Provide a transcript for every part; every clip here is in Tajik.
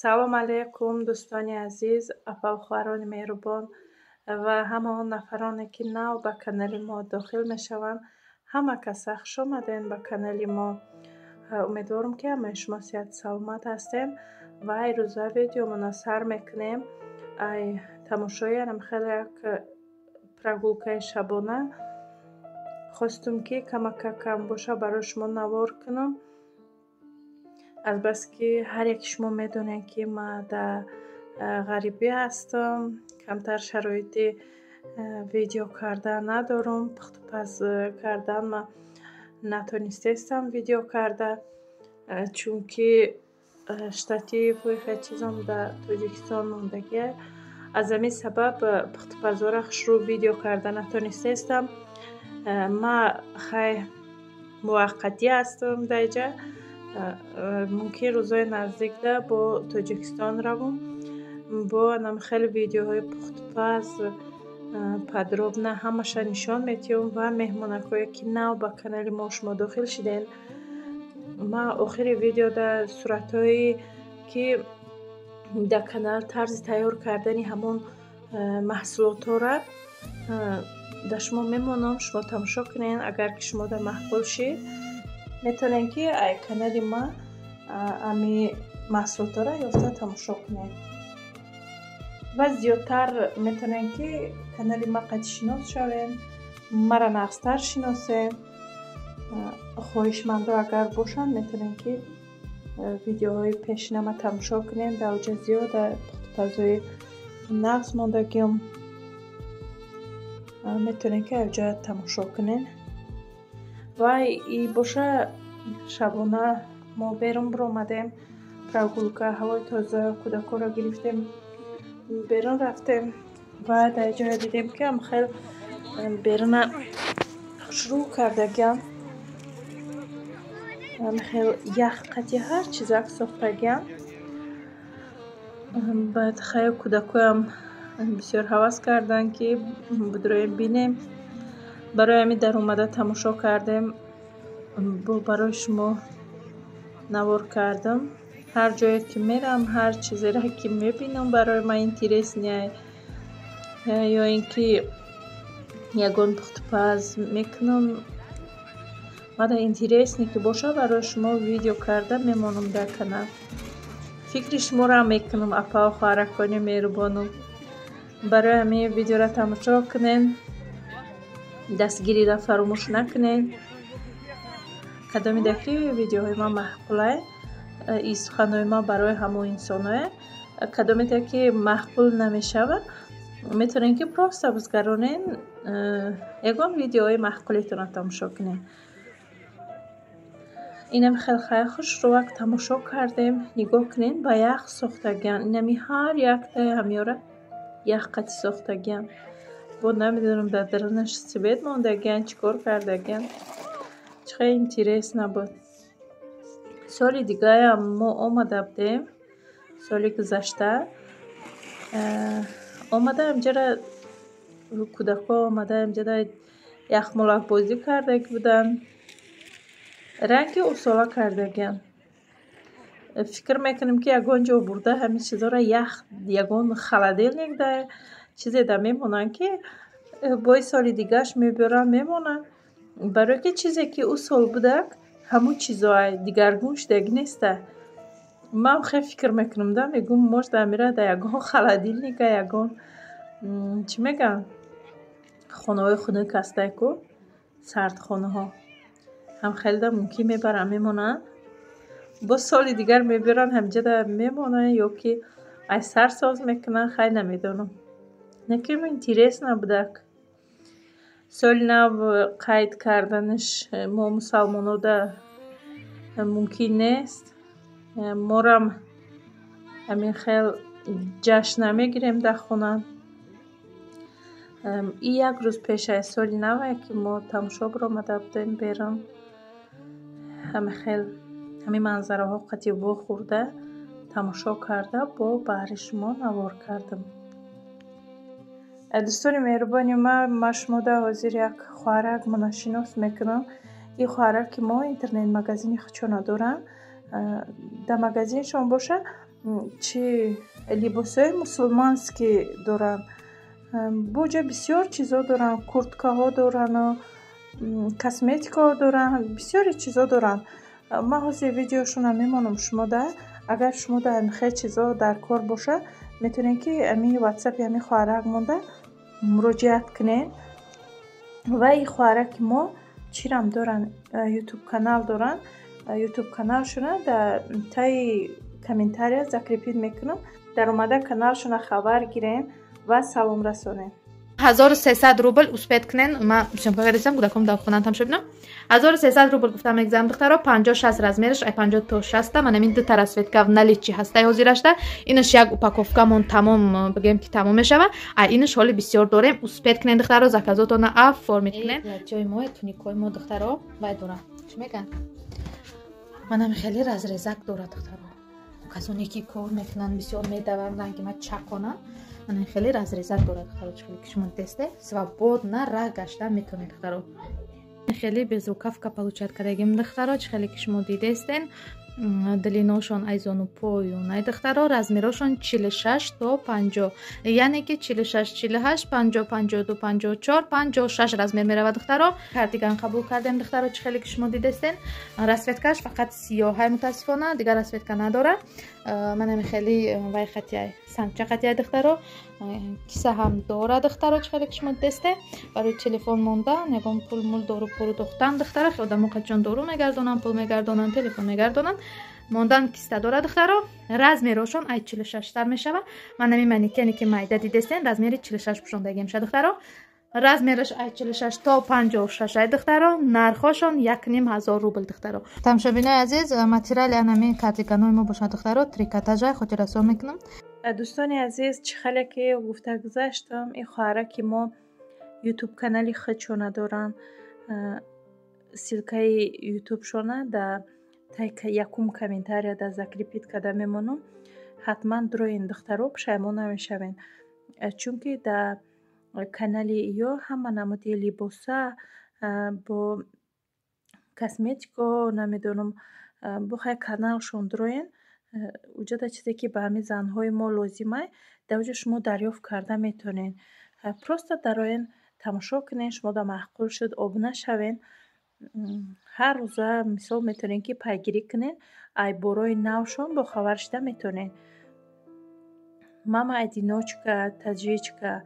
Салом алейкум, дӯстони азиз, апаву хоҳарони меҳрубон ва ҳама он нафароне, ки нав ба канали мо дохил мешаванд. Ҳама каса хуш омадем ба канали мо. Умедворам, ки ҳамаи шумо сиҳату саломат ҳастем. Ва ай рӯза видеомона сар мекунем ай тамошои анам хеле як прогулкаи шабона. Хостум, ки камака кам боша, барои шумо навор кунам, азбаски ҳар яки шумо медонед, ки ман дар ғарибӣ ҳастам, камтар шароити видео кардан надорам, пухтупаз кардан ман натонистаистам видео карда, чунки штативу хел чизом дар Тоҷикистон мондагиа. Аз ҳамин сабаб пухтупазора хушрӯ видео карда натонистаистам. Ман хай муваққатӣ ҳастам дар инҷа, мумкин рӯзҳои наздикда бо Тоҷикистон равам, бо анам хеле видеоҳои пухтупаз подробно ҳамаша нишон медиҳам. Ва меҳмонакое, ки нав ба канали мо шумо дохил шидем, ман охири видеода суратҳое, ки дар канал тарзи тайёр кардани ҳамон маҳсулотҳоро дар шумо мемонам, шумо тамошо кунед. Агар ки шумода маъқул шид, метавонед, ки ай канали ман ами маҳсулотҳоро ёфта тамошо кунед ва зиёдтар метавонед, ки канали ман қати шинос шавед, маро нағзтар шиносед. Хоҳишмандо агар бошанд, метавонед, ки видеоҳои пешинама тамошо кунед. Дар оҷа зиёда пухтупазҳои нағз мондагиам, метавонед, ки аҷа тамошо кунед. Ва и боша, шабона мо берун биромадем прогулка, ҳавои тоза, кӯдакҳоро гирифтем, берун рафтем ва дар ҷое дидем, ки ам хел беруна хушрӯ кардагиам, хел ях қати ҳар чизак сохтагиам. Баъд хай кӯдакҳоям бисёр ҳавас карданд, ки бидроем, бинем. Барои ҳамин даромада тамошо кардем, бо барои шумо навор кардам. Ҳар ҷое ки мерам, ҳар чизеро ки мебинам, барои ман интересный, ё ин ки ягон пухтупаз мекунам, мада интересный ки боша, барои шумо видео карда мемонам дар канал. Фикри шуморо мекунам, апао, хоҳаракони меҳрубонум. Барои ҳамин видеоро тамошо кунед, дастгириро фаромӯш накунед. Кадомида ки видеоҳои ман маъқулай, и суханҳои ман барои ҳамон инсоное. Кадомида ки маъқул намешавад, метавонед, ки просто бизгаронед, ягон видеоҳои маъқулитонро тамошо кунед. Инам хел хай хушрӯак тамошо кардем. Нигоҳ кунед, ба ях сохтагиан. Инами ҳар яктаи ҳамёра ях қати сохтагиан. Бо намедонам, дар дарунаш свет мондагиан, чӣ кор кардагиан. Чӣ хеле интересно буд. Соли дигаям мо омада будем, соли гузашта омада, инҷара кӯдакҳо омада, инҷара яхмолакбозӣ кардаги буданд, ранги усола кардагиан. Фикр мекунем, ки ягон ҷо бурда ҳамин чизҳоро, ях ягон холодильник да чизе да мемонанд, ки бои соли дигааш мебиёранд, мемонанд, барое ки чизе ки ӯ сол будак, ҳамун чизоа, дигаргун шудагӣ неста. Ман хеле фикр мекунам да, мегӯм, может, амира дар ягон холодильника, ягон чӣ мегӯянд, хонаҳои хунук ҳастай ку, сардхонаҳо, ҳам хеле мумкин мебаранд, мемонанд, боз соли дигар мебиёранд, ҳаминҷода мемонанд ё ки аз сар соз мекунанд. Хай, намедонам, лекин интересно будак. Соли нав қайд карданаш мо мусалмонода мумкин нест. Морам ҳамин хел ҷашн намегирем дар хона. И як рӯз пеш аз соли наве, ки мо тамошо биромада будем берун, ҳамин хел ҳамин манзараҳо қати вохӯрда, тамошо карда, бо баҳри шумо навор кардам. Дӯстони меҳрубони ман, ман шумода ҳозир як хоҳарак мунашинос мекунам. Ин хоҳараки мо интернет-магазини худшона доранд. Дар магазиншон боша чи либосҳои мусулманский доранд. Боҷа бисёр чизо доранд, курткаҳо дорану косметикаҳо доранд, бисёре чизо доранд. Ман ҳозир видеошонро мемонам шумода. Агар шумо дар хел чизо дар кор боша, метавонед ки ами ватсапи ами хоҳарак монда муроҷиат кунед. Ва и хоҳараки мо чирам доранд, ютуб канал доранд. Ютуб каналшона дар таи комментария закрепить мекунам. Даромада каналшона хабар гирем ва салом расонем. 1300 рубл успеть кунен. Ман съёмка кардастам, кӯдаком дар хона тамошо бинам. 1300 рубл гуфтам мегзарам, духтаро. 50-60 размераш, ай 50 то 60. Ман ҳамин дута расцветка в наличии ҳастай ҳозирашта. Инаш як упаковкамон тамом, бигем ки тамом мешава. А инаш ҳоли бисёр дорем. Успеть кунен, духтаро, заказотона оформить кунен. Ҷои мо туникои мо, духтаро, вай дора. Чӣ меган? Манам хеле разрезак дора, духтаро. Касоне ки кор мекунанд, бисёр медаванд, ранги ма чақонанд. Мана хеле разрезак дорад, духтаро, чӣ ки шумо десте свободно ра гашта метавонед, духтаро. Хеле безрукавка получать кардагим, духтаро, чӣ хеле ки шумо дидестен. Длиношон ай зону поён ай, духтаро, размерошон 46 то 50, яъне ки 46, 48, 50, 52, 54, 56 размер меравад, духтаро. Кардиган қабул кардем, духтаро, чӣ хеле ки шумо дидестен. Расцветкаш фақат сиёҳай, мутаассифона дигар расцветка надора. Манами хеле вай хатияй, сангча хатияй, духтаро, киса ҳам дора, духтаро, чӣ хеле ки шумо дидесте. Барои телефон мондан, ягон пул мул дору пурдохтан, духтаро, одамо қачон дору мегардонанд, пул мегардонанд, телефон мегардонанд, мондан киста дора, духтаро. Размерошон ай 46 тар мешава. Ман ҳамин манекене ки майда дидестен, размери 46 пӯшондагӣ меша, духтаро. Размераш ай 46 то 56 ай, духтаро. Нархошон 1500 рубл, духтаро. Тамошобинои азиз, материали анамин кардиганои мо бошад, духтаро, трикотажай, хотиррасон мекунам. Дӯстони азиз, чӣ хеле ки гуфта гузаштам, ин хоҳараки мо ютуб канали худшона доранд. Ссылкаи ютубшона дар якум комментария дар закрепить карда мемонам. Ҳатман дуроен, духтаро, пушаймон намешавен, чунки дар канали ё ҳама намуди либоса бо косметико, намедонам, бухай каналшон дуроен. Уҷода чизе ки ба ҳамин занҳои мо лозимай, дар оҷо шумо дарёфт карда метавонед. Просто дароен, тамошо кунед, шумо да маъқул шуд, обуна шавен. Ҳар рӯза мисол метавонед ки пайгирӣ кунед, ай борои навшон бохабар шуда метавонед. Мама одиночка таджичка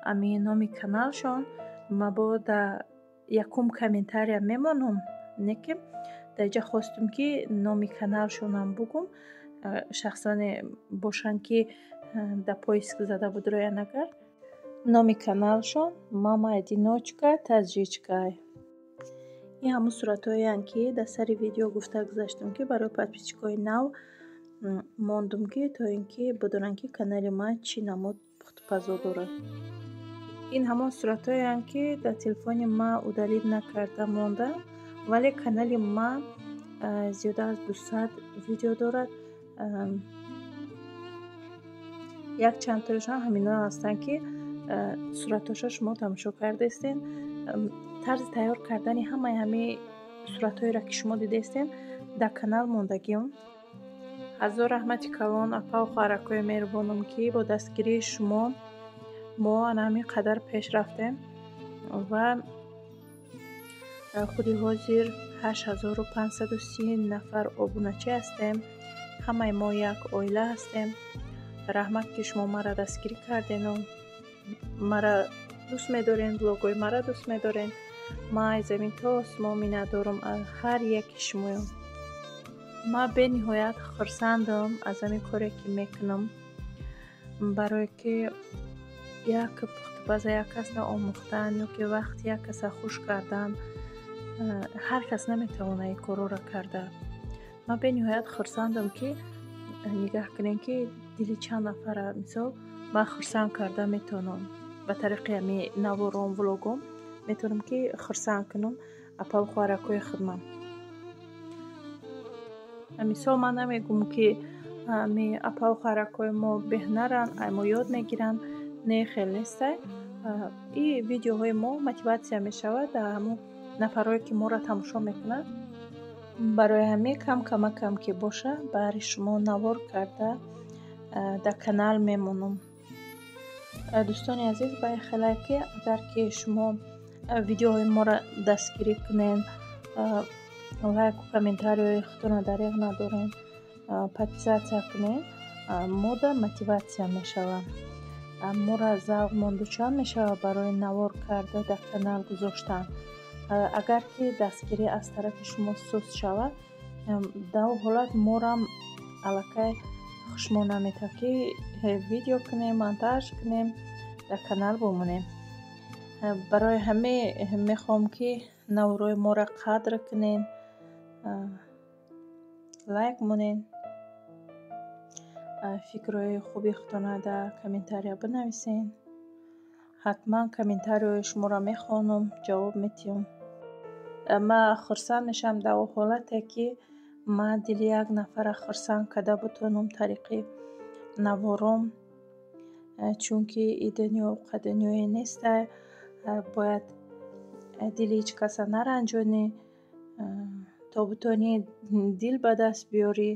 ами номи каналшон. Ма бо дар якум комментария мемонам, не ки дар инҷа хостум ки номи каналшонам бугум, шахсоне бошанд ки дар поиск зада будроян. Агар номи каналшон Мама одиночка таджичка. Ин ҳамун суратҳоеанд, ки дар сари видео гуфта гузаштам, ки барои подписчикои нав мондум, ки то ин ки бидонанд, ки канали ман чӣ намуд пухтупазо дорад. Ин ҳамон суратҳоеанд, ки дар телефони ман удалить накарда мондам, вале канали ман зиёда аз 200 видео дорад. Як чандтоашам ҳамино ҳастанд, ки суратҳоша шумо тамошо кардаистен. Тарзи тайёр кардани ҳамаи ҳамин суратҳоеро, ки шумо дидаистен, дар канал мондагиам. Ҳазор раҳмати калон, апаву хоҳаракҳои меҳрубонам, ки бо дастгирии шумо мо ана ҳамин қадар пеш рафтем ва худи ҳозир 8530 нафар обуначӣ ҳастем. Ҳамаи мо як оила ҳастем. Раҳмат, ки шумо маро дастгирӣ кардену мара дӯст медорен, блогҳои мара дӯст медорен. Ман аз замин то осмон миннатдорам аз ҳар яки шумоён. Ман бениҳоят хурсандам аз ҳамин коре, ки мекунам, барое ки як пухтупаза як касро омӯхтан ё ки вақти як каса хуш кардан, ҳар кас наметавонад ин корҳоро карда. Ман бениҳоят хурсандам, ки нигаҳ кунем, ки дили чанд нафара мисол ман хурсанд карда метавонам. Ба тариқи ҳамин навором, влогом метавонам, ки хурсанд кунам апаву хоҳаракҳои худман. Мисол, ман намегӯм, ки ами апаву хоҳаракҳои мо беҳунаранд, ай мо ёд мегиранд. Не, хел нестай. И видеоҳои мо мотиватсия мешавад дар ҳамон нафарҳое, ки моро тамошо мекунанд. Барои ҳамин кам камакам ки боша, баҳри шумо навор карда дар канал мемонам. Дӯстони азиз, ба хеле ки агар ки шумо видеоҳои моро дастгирӣ кунед, лайку комментарияҳои худтонро дареғ надоред, подписаться кунед, мода мотиватсия мешавад, моро завқмон дучанд мешавад барои навор карда дар канал гузоштан. Агар ки дастгирӣ аз тарафи шумо суст шавад, дар он ҳолат морам аллакай хушмон наметавад, ки видео кунем, монтаж кунем, дар канал бимонем. Барои ҳамин мехоҳам, ки наворҳои моро қадр кунед, лайк монед, фикрҳои хуби худтонро дар комментария бинависед. Ҳатман комментарияҳои шуморо мехонам, ҷавоб медиҳам. Ман хурсанд мешавам дар он ҳолате, ки ман дили як нафарро хурсанд карда бутонам тариқи навором, чунки ин дунё оқа дунёе нестай, бояд дили ҳеҷ касро наранҷонӣ, то бутонӣ дил ба даст биёрӣ,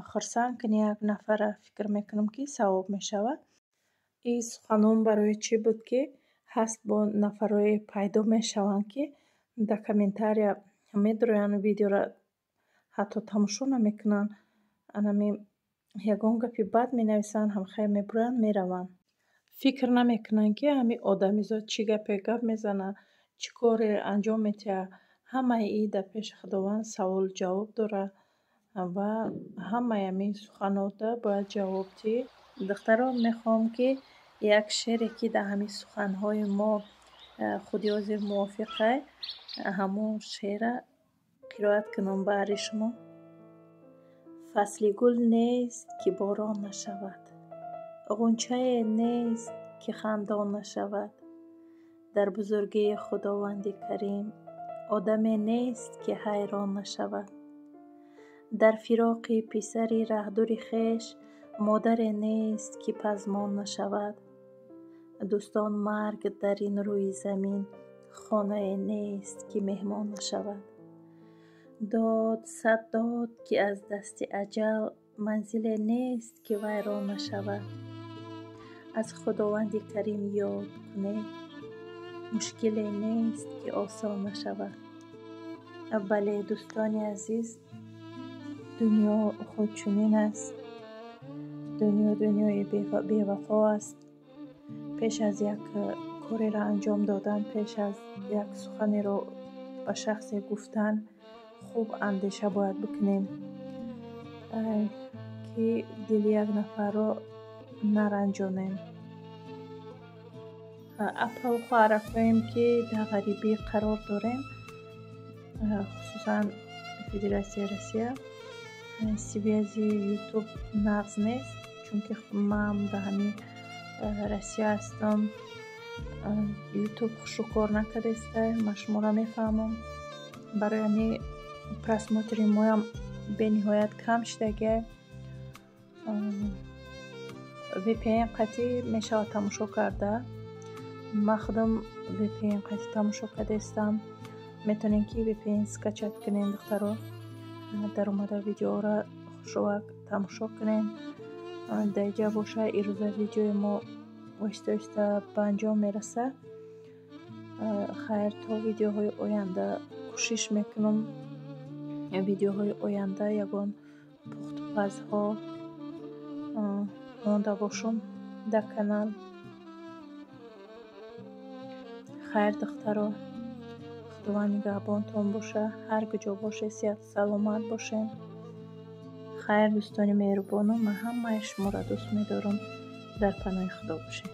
хурсанд кунӣ як нафарро, фикр мекунам, ки савоб мешавад. Ин суханон барои чӣ буд, ки ҳаст бо нафарҳое пайдо мешаванд, ки дар комментария медароянд, видеоро ҳатто тамошо намекунанд, анами ягон гапи бад менависанд, ҳамхел мебуроянд, мераванд. Фикр намекунанд, ки ҳамин одамизод чӣ гапе гап мезанад, чӣ коре анҷом медиҳад. Ҳамаи ин дар пеши Худованд саволу ҷавоб дорад ва ҳамаи ҳамин суханота бояд ҷавоб диҳӣ. Духтаро, мехоҳам, ки як шеъре, ки дар ҳамин суханҳои мо худи ҳозир мувофиқай, ҳамон шеърра қироат кунам баҳри шумо. Фасли гул нест, ки борон нашавад, ғунчае нест, ки хандон нашавад. Дар бузургии Худованди Карим одаме нест, ки ҳайрон нашавад. Дар фироқи писари раҳдури хеш модаре нест, ки пазмон нашавад. Дӯстон, марг дар ин рӯи замин хонае нест, ки меҳмон нашавад. Дод сад дод, ки аз дасти аҷал манзиле нест, ки вайрон нашавад. Аз Худованди Карим ёд кунед, мушкиле нест, ки осон нашавад. Бале, дӯстони азиз, дунё худ чунин аст. Дунё дунёи бевафо аст. Пеш аз як кореро анҷом додан, пеш аз як суханеро ба шахсе гуфтан, хуб андеша бояд бикунем, ки дили як нафарро наранҷонем. Апаву хоҳаракҳоем, ки дар ғарибӣ қарор дорем, хусусан Федератсияи Россия, связи Ютуб нағз нест, чунки ман дар ҳамин Россия ҳастам. Ютуб хушу кор накардаиста, ман шуморо мефаҳмам. Барои ҳамин просмотри моям бениҳоят кам шудагиай. VPN қатъӣ мешавад тамошо карда. Ман худам VPN қатъӣ тамошо кардаистам. Метавонед, ки VPN скачать кунед, духтаро, даромада видеоро хушрӯак тамошо кунед. Дар инҷа боша, ирӯза видеои мо оҳиста оҳиста ба анҷом мерасад. Хайр, то видеоҳои оянда. Кӯшиш мекунам, видеоҳои оянда ягон пухтупазҳо монда бошам дар канал. Хайр, духтаро, Худованд нигаҳбонтон боша. Ҳар куҷо бошед, сиҳату саломат бошед. Хайр, дӯстони меҳрубонум, ман ҳамаи шуморо дӯст медорам. Дар паноҳи Худо бошед.